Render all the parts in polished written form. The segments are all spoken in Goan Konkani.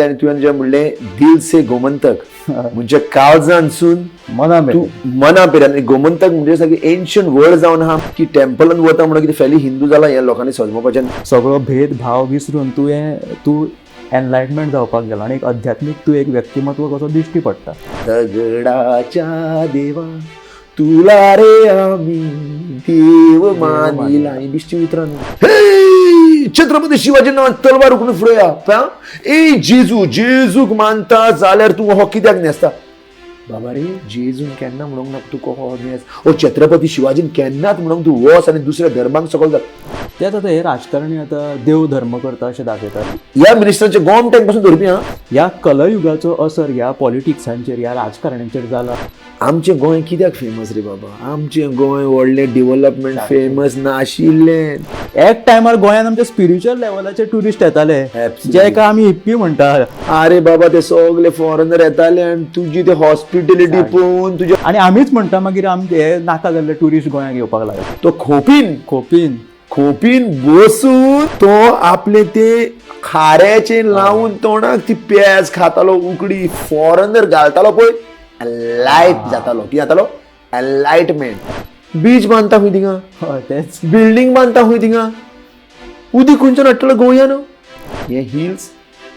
आनी तुवें जें म्हणलें दिल से गोमंतक, म्हणजे काळजांतसून मना तूं मना पेल्यान. आनी गोमंतक म्हणजे सारकें एन्शंट वर्ड जावन आहा की टेम्पलान वता म्हणून कितें फेली हिंदू जाला हें लोकांनी समजपाचें. सगळो भेदभाव विसरून तुवें तूं एनलायटमेंट जावपाक गेलो आनी एक अध्यात्मीक तूं एक व्यक्तिमत्व कसो दिश्टी पडटा. दगडाच्या देवा तुला रे आम्ही देव मानिला, ही दिश्टी उतरां. हे छत्रपती शिवाजी नांवान तलवार उखलून फुडें या, ए जेजू जेजूक मानता जाल्यार तूं हो कित्याक न्हेसता? बाबा रे, जेजून केन्ना म्हणूंक ना तूं हो न्हेस, ओ छत्रपती शिवाजीन केन्नाच म्हणूंक तूं वच आनी दुसऱ्या धर्माक सकयल जा. तेच आतां हे राजकारणी आतां देव धर्म करता अशें दाखयतात. ह्या मिनिस्टरांचे गोम टँक पासून धरपी हा. ह्या कलयुगाचो असर ह्या पॉलिटिक्सांचेर, ह्या राजकारण्यांचेर जाला. आमचें गोंय कित्याक फेमस रे बाबा? आमचें गोंय व्हडलें डिवलपमेंट फेमस नाशिल्लें. एक टायमार गोंयांत आमचे स्पिरिच्युअल लेवलाचे ट्युरिस्ट येताले, Absolutely. जेका आमी हिप्पी म्हणटा. अरे बाबा, ते सगळे फॉरेनर येताले आनी तुजी ते हॉस्पिटॅलिटी पळोवन तुजे आनी आमीच म्हणटा मागीर आमचे हे नाका जाल्ले ट्युरिस्ट गोंयांत येवपाक लागले. तो खोपीन खोपीन खोपीन बसून तो आपले ते खाऱ्याचे लावून तोंडाक ती पेज खातालो उकडी, फॉरेनर घालतालो पळय, लायट जातालो. कितें जातालो? एनलायटमेंट. बीच बांदता खंय थिंगा, हय तेच. बिल्डींग बांदता खंय थिंगा, उदीक खंयच्यान हाडटलो गोंयान? हे हिल्स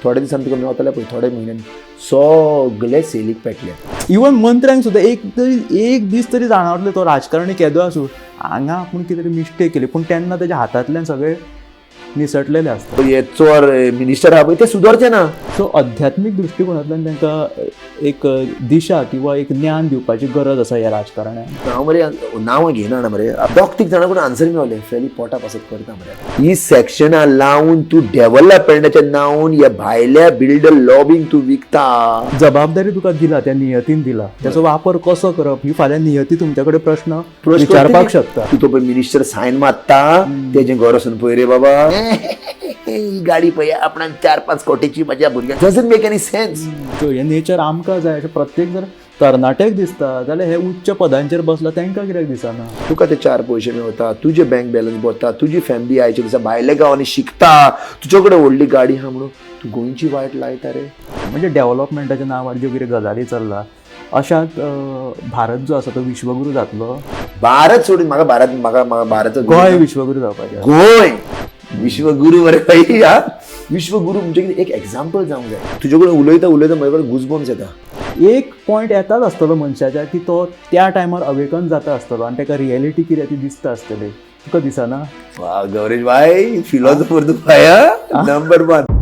थोड्या दिसान तुका मेवतले पळय, थोड्या म्हयन्यांनी सगळे सेलीक पेटले. इवन मंत्र्यांक सुद्दां एक तरी एक दीस तरी जाणवतलें, तो राजकारणी केदो आसूं, हांगा आपूण कितें तरी मिस्टेक केली, पूण तेन्ना तेज्या हातांतल्यान सगळें निसटलेलें आसता. हे चोर मिनिस्टर आहा पळय ते सुदरचे ना. सो अध्यात्मीक दृश्टिकोनांतल्यान तांकां एक दिशा किंवा एक ज्ञान दिवपाची गरज आसा ह्या राजकारण्यांक. हांव मरे नांवां घेयना मरे, दोग तीग जाणां कडेन आन्सर मेवले, फेली पोटा पासत करता मरे. ही सेक्शनां लावन तूं डेव्हलपमेंटाच्या नांवान ह्या भायल्या बिल्डर लॉबींग तूं विकता. जबाबदारी तुका दिला, त्या नियतीन दिला, त्याचो वापर कसो करप ही फाल्यां नियती तुमच्या कडेन प्रश्न विचारपाक शकता. तूं तो पळय मिनिस्टर सायन मारता तेजें घर वचून पळय रे बाबा, ही गाडी पळय आपणाक 4-5 कोटीची, म्हज्या भुरग्यांक, doesn't make any sense. So हें नेचर आमकां जाय अशें प्रत्येक जर तरणाट्याक दिसता जाल्यार हे उच्च पदांचेर बसला तांकां कित्याक दिसना? तुका ते 4 पयशे मेवता, तुजे बँक बॅलन्स भरता, तुजी फॅमिली आयच्या दिसा भायल्या गांवांनी शिकता, तुजे कडेन व्हडली गाडी आहा म्हणून तूं गोंयची वायट लायता रे. म्हणजे डेव्हलपमेंटाच्या नांवार ज्यो कितें गजाली चल्ला अशांत भारत जो आसा तो विश्वगुरू जातलो. भारत सोडून म्हाका भारत म्हाका म्हाका भारत गोंय विश्वगुरू जावपाचें. गोंय विश्वगुरू मरे भाई. हा विश्वगुरू म्हणजे कितें एक एग्जाम्पल जावंक जाय. तुजे कडेन उलयता उलयता म्हजे कडेन गुजबम्स येता. एक पॉयंट येताच आसतलो मनशाच्या की तो त्या टायमार अवेकन जाता आसतलो आनी ताका रियलिटी कितें ती दिसता आसतली. तुका दिसना? वा गौरेश भाई, फिलॉसॉफर तूं भाई, नंबर 1.